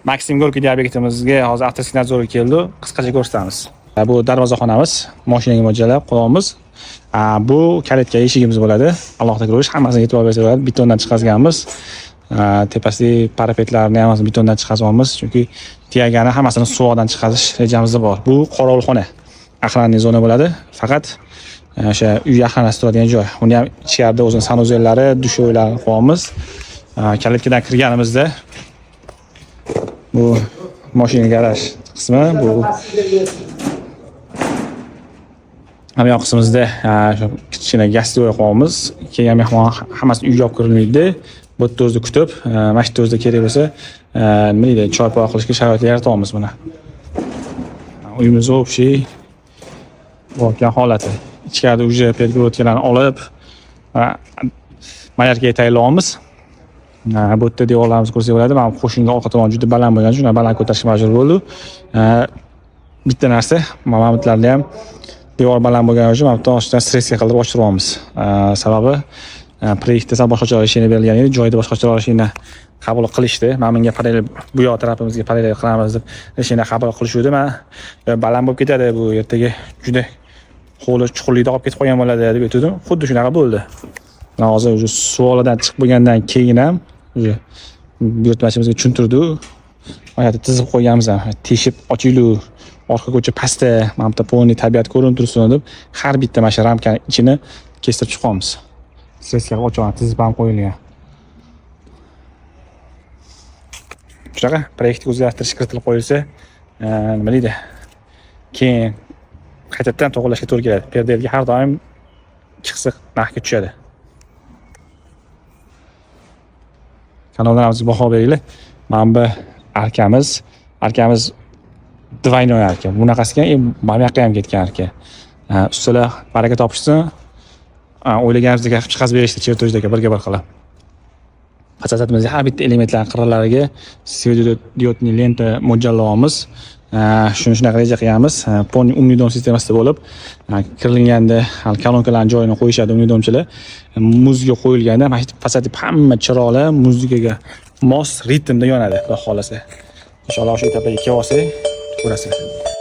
Maksim Gorkiy obyektimizga hozir авторский надзор ga keldi. Qisqacha ko'rsatamiz. Bu darvozaxonamiz, mashinaga mo'ljallab qo'yamiz. Bu калитка eshigimiz bo'ladi. Alohida kirish, hammasini e'tibor bersa bo'ladi. Betondan chiqazganmiz. Tepasidagi parapetlarni hammasini betondan chiqazyapmiz, chunki tiyagani hammasini suvoqdan chiqazish rejamizda bor. Bu qorovulxona. Охранный zona bo'ladi. Faqat o'sha uy охрана si turadigan joy. Uni ham ichkarida o'zini санузел lari, душевой larini qo'yamiz. Калитка dan kirganimizda bu mashina garaj qismi, bu hamma yoq qismimizda shu kichkina гостевой qo'yamiz. Kelgan mehmon hammasini uyga olib kirilmaydi. Bu yerda o'zida kutib, mana shu yerda o'zida kerak bo'lsa, nima deydi, choy poy qilishga sharoit yaratyapmiz buni. Uyimiz общий bo'lgan holati. Ichkarida уже перегородка larni olib, малярка ga tayyorlayapmiz. Bu yerda devorlarimizni ko'rsak bo'ladi. Mana bu qo'shniga orqa tomon juda baland bo'lgani uchun baland ko'tarishga majbur bo'ldik. Bitta narsa, mana bu yerlarda ham devor baland bo'lgani uchun mana bu yerdan ostidan срезка qilib ochiryapmiz. Sababi proyektda sal boshqacha решение berilgan edi, joyida boshqacha решение qabul qilishdi. Mana bunga parallel, bu yoq tarafimizga parallel qilamiz deb решение qabul qilishuvdi. Man baland bo'lib ketadi bu, ertaga juda hovli chuqurlikda olib ketib qolgan bo'ladi deb aytgandim. Xuddi shunaqa bo'ldi. Mana hozir уже suvoladan chiqib bo'lgandan keyin ham уже buyurtmachimizga tushuntirdi. Mana yerda tizib qo'yganmiz ham, teshib ochinglar, orqa ko'cha pastda, mana bu yerda полный tabiat ko'rinib tursin deb har bitta mana shu ramkani ichini kestirib chiqyapmiz. Срезка qilib ochaman, tizib ham qo'yilgan. Shunaqa proyektga o'zgartirish kiritilib qo'yilsa, nima deydi? Keyin qaytadan to'g'irlashga to'g'ri keladi. Передел ga har doim chiqsa narxga tushadi. Kanallarimizga baho beringlar. Mana bu arkamiz, arkamiz двойной arka. Bunaqasiga mana bu yoqqa ham ketgan arka. Ustalar baraka topishsin. O'ylaganimizdek qilib chiqazib berishdi, чертёж dagi birga bir qilib. Fasadimizga har bitta elementlarning qirralariga светодиодный lenta mo'ljallayapmiz. Shuni shunaqa reja qilganmiz. Полный умный дом sistemasida bo'lib, kirilganda hali kolonkalarning joyini qo'yishadi умный дом chilar. Muzga qo'yilganda mana shu fasad hamma chiroqlar muzikaga mos ritmda yonadi, xudo xohlasa. Inshaalloh shu etapaga kelib olsak, ko'rasizlar.